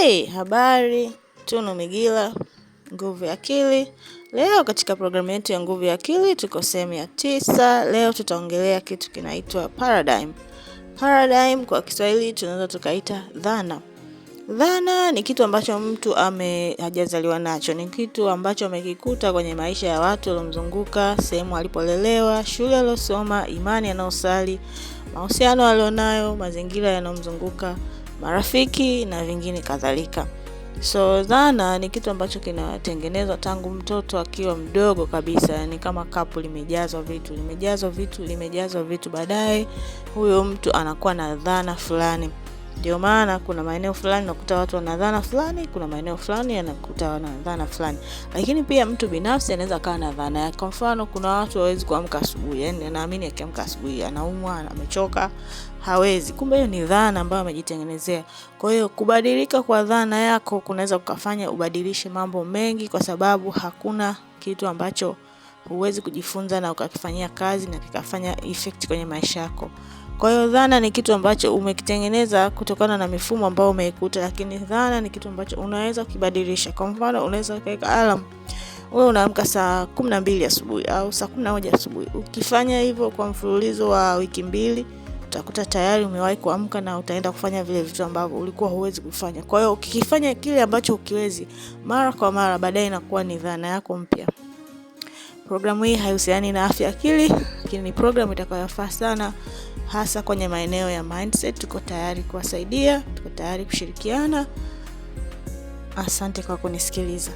Hey, habari, Tunu Migila, Nguvu ya Akili. Leo katika programu yetu ya Nguvu ya Akili tuko sehemu ya 9. Leo tutaongelea kitu kinaitwa paradigm. Paradigm kwa Kiswahili tunaweza tukaita dhana. Dhana ni kitu ambacho mtu hajazaliwa nacho, ni kitu ambacho amekikuta kwenye maisha ya watu waliomzunguka, sehemu alipolelewa, shule aliyosoma, imani anayosali, mahusiano alionayo, mazingira yanayomzunguka, marafiki na vingine kadhalika. So dhana ni kitu ambacho kinatengenezwa tangu mtoto akiwa mdogo kabisa, ni kama kapu limejazwa vitu, limejazwa vitu, limejazwa vitu, baadaye huyo mtu anakuwa na dhana fulani. Ndio maana kuna maeneo fulani unakuta watu wana dhana fulani, kuna maeneo fulani yanakuta wana dhana fulani. Lakini pia mtu binafsi anaweza akawa na dhana yake. Kwa mfano, kuna watu hawawezi kuamka asubuhi, yani anaamini akiamka asubuhi anaumwa, amechoka, hawezi. Kumbe hiyo ni dhana ambayo amejitengenezea. Kwa hiyo kubadilika kwa dhana yako kunaweza kukafanya ubadilishe mambo mengi, kwa sababu hakuna kitu ambacho huwezi kujifunza na ukakifanyia kazi na kikafanya effect kwenye maisha yako. Kwa hiyo dhana ni kitu ambacho umekitengeneza kutokana na mifumo ambayo umeikuta, lakini dhana ni kitu ambacho unaweza kukibadilisha. Kwa mfano, unaweza ukaweka alarm, wewe unaamka saa 12 asubuhi au saa 11 asubuhi. Ukifanya hivyo kwa mfululizo wa wiki 2, utakuta tayari umewahi kuamka na utaenda kufanya vile vitu ambavyo ulikuwa huwezi kufanya. Kwa hiyo ukifanya kile ambacho hukiwezi mara kwa mara, baadaye inakuwa ni dhana yako mpya. Programu hii haihusiani na afya akili, lakini ni programu itakayofaa sana hasa kwenye maeneo ya mindset. Tuko tayari kuwasaidia, tuko tayari kushirikiana. Asante kwa kunisikiliza.